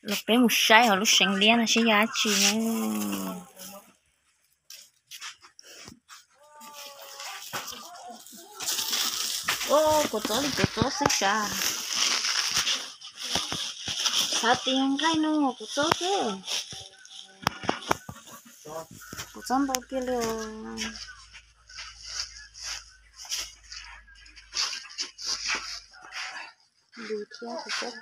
Los peb mus saib hauv lub seev liab no seb yog dab tsi na. Kuv txob li kuv txob xwb sav. Xav tias nqaij no kuv txob xwb. Kuv txob ntau kiag li. Lus thiab kuv txob.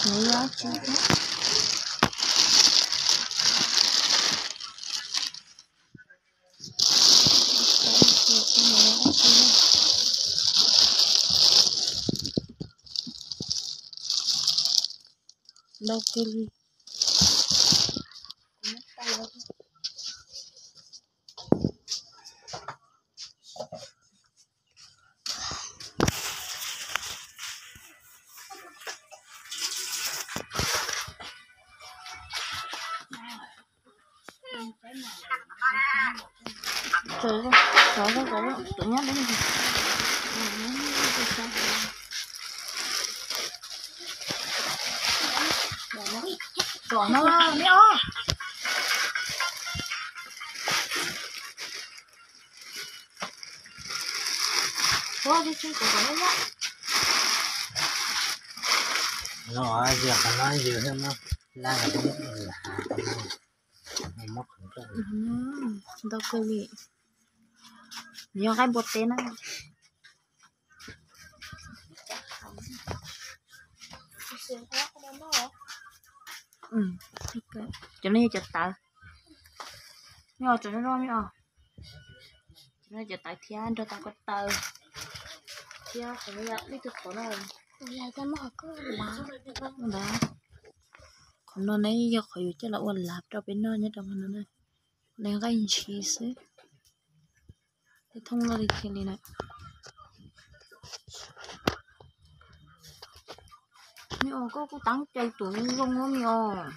Nws yog tsi thiab. Ntau kawg li. No, yog qhov no yog no, laj qhov no, ntau kawg li. Nws yog nqaij npua teb na. Cov no yog cov tawv. Nyob tseem loj loj, cov no cov tawv thiab nrog tau ko taw thiab qhov no yog ib tug qhov no. Ntawd, qhov no ne yog qhov yuav coj los ua lav rau peb noj nyob rau hauv no na. Nws nqaij ntshis xwb. Thooj loj li kiag li na. Me os, koj kuj teeb cai tus zoo zoo me os.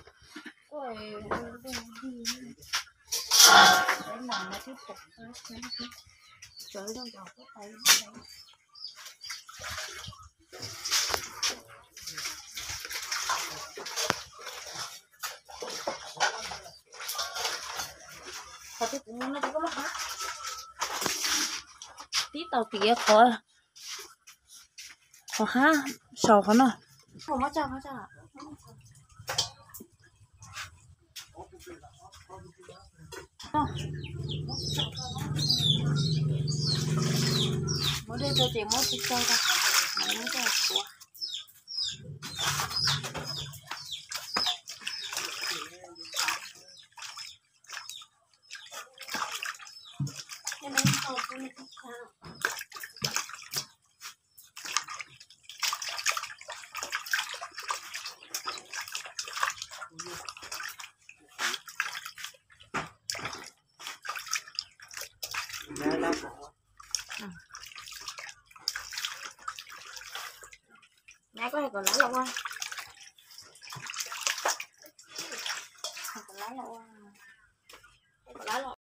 Tib tau tias qhov, qhov hab saum qhov no. Muab dej rau ces muab tsis tau, muab coj tuav. Nyab, koj hais kom lab los ua. Hais kom lab los ua. Hais kom lab los